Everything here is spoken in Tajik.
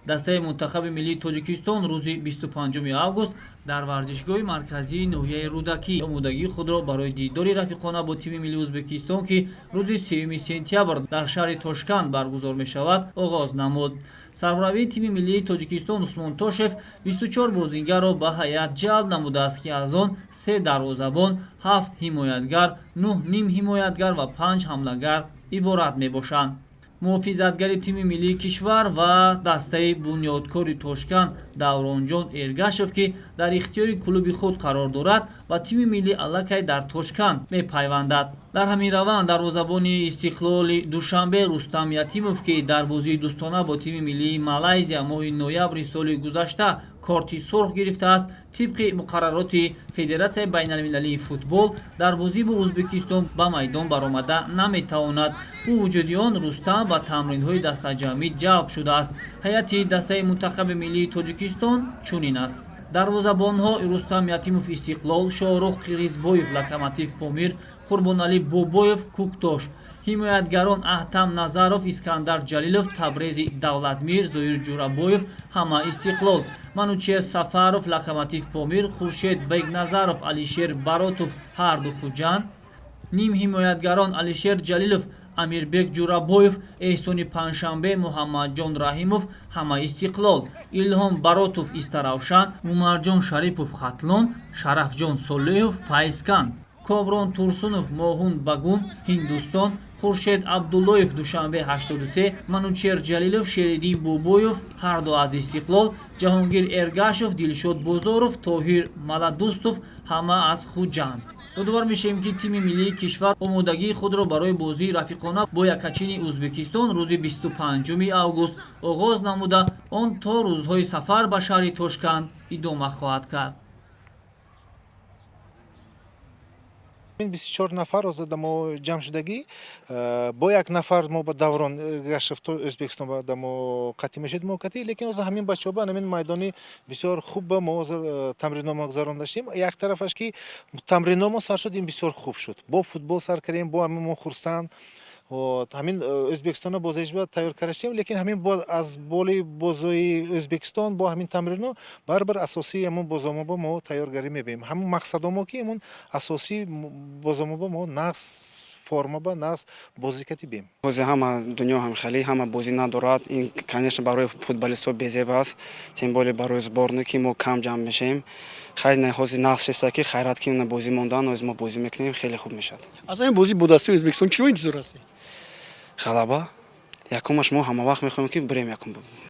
Дастаи мунтахаби миллии Тоҷикистон рӯзи 25 август дар варзишгоҳи марказии ноҳияи Рӯдакӣ омодагии худро барои дидори рафиқона бо тими миллии Ӯзбекистон, ки рӯзи 3 сентябр дар шаҳри Тошканд баргузор мешавад, оғоз намуд. Сармураббии тими миллии Тоҷикистон Усмон Тошев 24 бозингарро ба ҳайат ҷалб намудааст, ки аз он се дарвозабон, ҳафт ҳимоятгар, нӯҳ нимҳимоятгар ва панҷ ҳамлагар иборат мебошанд. Муҳофизатгари тими миллии кишвар ва дастаи Бунёдкори Тошканд Давронҷон Эргашев, ки дар ихтиёри клуби худ қарор дорад, ба тими миллӣ аллакай дар Тошканд мепайвандад. Дар ҳамин раванд дарвозабони Истиқлоли Душанбе Рустам Ятимов, ки дар бозии дӯстона бо тими миллии Малайзия моҳи ноябри соли гузашта корти сурх гирифтааст, тибқи муқаррароти Федератсияи байналмилалии футбол дар бозӣ бо Ӯзбекистон ба майдон баромада наметавонад. Бо вуҷуди он, Рустам ба тамринҳои дастаҷамъӣ ҷалб шудааст. Ҳайати дастаи мунтахаби миллии Тоҷикистон чунин аст: дарвозабонҳо Рустам Ятимов, Истиқлол, Шоҳрух Қирғизбоев, Локомотив Помир, Қурбоналӣ Бобоев, Кӯктош, ҳимоятгарон Аҳтам Назаров, Искандар Ҷалилов, Табрези Давлатмир, Зоир Ҷурабоев, ҳама Истиқлол, Манучер Сафаров, Локомотив Помир, Хуршед Бекназаров, Алишер Баротов, ҳарду Хуҷанд, нимҳимоятгарон Алишер Ҷалилов, Амирбек Ҷурабоев, Эҳсони Панҷшанбе, Муҳаммадҷон Раҳимов, ҳама Истиқлол, Илҳом Баротов, Истаравшан, Умарҷон Шарипов, Хатлон, Шарафҷон Солеҳов, Файзканд, Комрон Турсунов, Моҳун Багун, Ҳиндустон, Хуршед Абдуллоев, Душанбе 83, Манучер Ҷалилов, Шериддин Бобоев, ҳарду аз Истиқлол, Ҷаҳонгир Эргашев, Дилшод Бозоров, Тоҳир Маладустов, ҳама аз Хуҷанд. Ёдовар мешавем, ки тими миллии кишвар омодагии худро барои бозии рафиқона бо якачини Ӯзбекистон рӯзи 25 август оғоз намуда, он то рӯзҳои сафар ба шаҳри Тошканд идома хоҳад кард. 24 нафар ҳозир мо ҷамъ шудагӣ, бо як нафар мо ба Даврон Эргашев то Ӯзбекистон ба мо қатъӣ мешуд, мо қатъӣ, лекин ҳозир ҳамин бачаҳо ба ҳамин майдони бисёр хуб ба мо ҳозир тамриномо гузарондаштем. Як тарафаш ки тамриномо сар шуд, ин бисёр хуб шуд, бо футбол сар кардем, бо ҳамин мо хурсанд. Вот ҳамин Ӯзбекистонро бозиш ба тайёр кардаштем, лекин ҳамин аз боли бозои Ӯзбекистон бо ҳамин тамрино баробар асосии ҳамон бозомо ба мо тайёргарӣ мебием. Ҳамон мақсадомо ки ҳамон асосии бозомо ба мо нағз форма ба нағз бозӣ кати бем. Ҳозир ҳама дунё ҳам хеле ҳама бозӣ надорад. Ин, конечно, барои футболистҳо безеб аст, тем более барои сборной, ки мо кам ҷамъ мешавем. Хайр, ҳозир нағз шеста, ки хайрат, ки бозӣ мондан, ҳозир мо бозӣ мекунем, хеле хуб мешавад. Аз ҳамин бозӣ бо дастаи Ӯзбекистон чиро интизор ҳастед? Ғалаба. Якумаш, мо ҳама вақт мехоҳем, ки бирем якум.